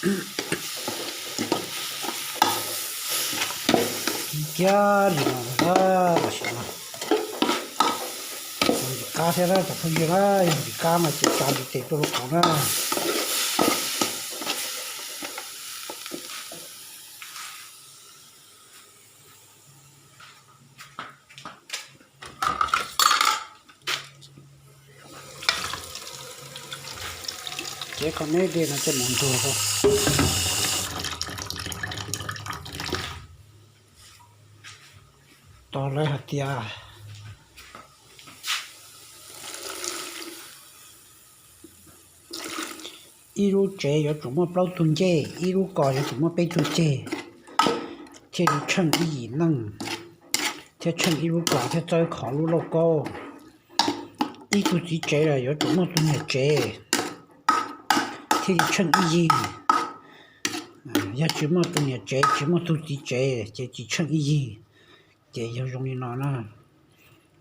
Ci kiag li no, tam sim no yog ntxim qab thiab na cov phooj ywg na, yog ntxim qab mas ces tsa ntiv tes tuaj rau kuv na. Ces qhov neb dej no coj mus ntsuag rau. Tos lawv hais tias ib lub tsev yuav tsum muaj plaub tug ncej, ib lub kos yuav tsum muaj peb tug ceg, thiaj li tsheej ib yim neej, thiab tsheej ib lub kos thiab txawb khov lub lauj kaub. Ib tug txiv tsev los yuav tsum muaj tus niam tsev thiaj li tsheej ib yig. Yog tsis muaj tus niam tsev, tsis muaj tus txiv tsev ces tsis tsheej ib yig. Ces yog zoo li no na,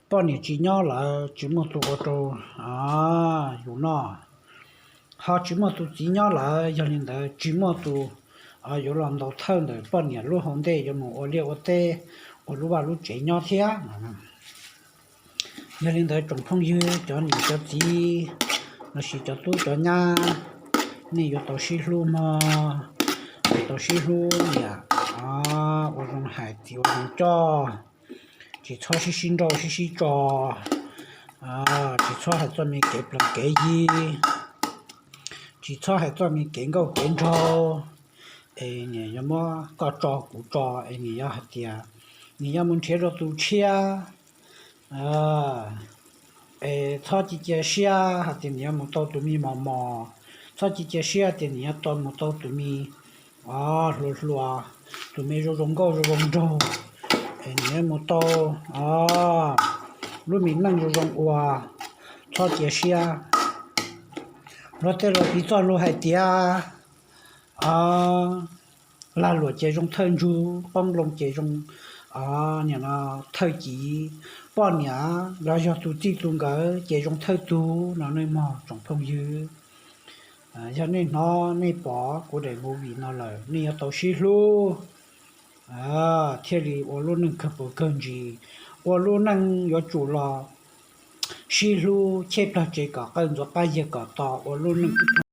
poj niam tsis nyob lawm tsis muaj tus ua rau yus noj, ho tsis muaj tus txiv nyob lawm, yog li ntawd tsis muaj tus yuav los ntaus thawj ntawm poj niam lub hauv ntej yuav mus ua liaj ua teb, ua lub vaj lub tsev nyob thiab. Yog li ntawd tsoom phooj ywg, cov niam cov txiv lossis cov tub cov nyab, nej yuav tau sib hlub mog, yuav tau sib hlub niam, ua zoo hais txiv ua zoo coj, tsis txhob sib sib nrauj sib sib tso, tsis txhob hais txoj me kev plees kev yi, tsis txhob hais txoj me kev nkauj kev nraug, es niam yuav muab koj tso kuv tso, es niam yuav hais tias niam yuav mus nrhiav rau tus tshiab. Es txhob cia cia siab hais tias niam yuav mus tau tus me mos mos, txhob cia cia siab tias niam yuav tau mus tau tus me hluas hluas, tus me zoo zoo nkauj zoo zoo nraug, es niam yuav mus tau lub me neej zoo zoo ua, txhob cia siab. Luag tej laus piv txoj lus hais tias lag luam ces zoo thawj ntsug, qoob loo ces zoo thawj civ, poj niam los yog tus txij tus nkawm ces zoo thawj tug no nej mog tsoom phooj ywg. Yog nej hnov nej pom kuv daim movie no lawm nej yuav tau sib hlub thiaj li ua lub neej kawg puas kawg ntsis, ua lub neej yuav tsum los sib hlub, cheb plag tsev kom qawj ntxuav qab yag kom to, ua lub neej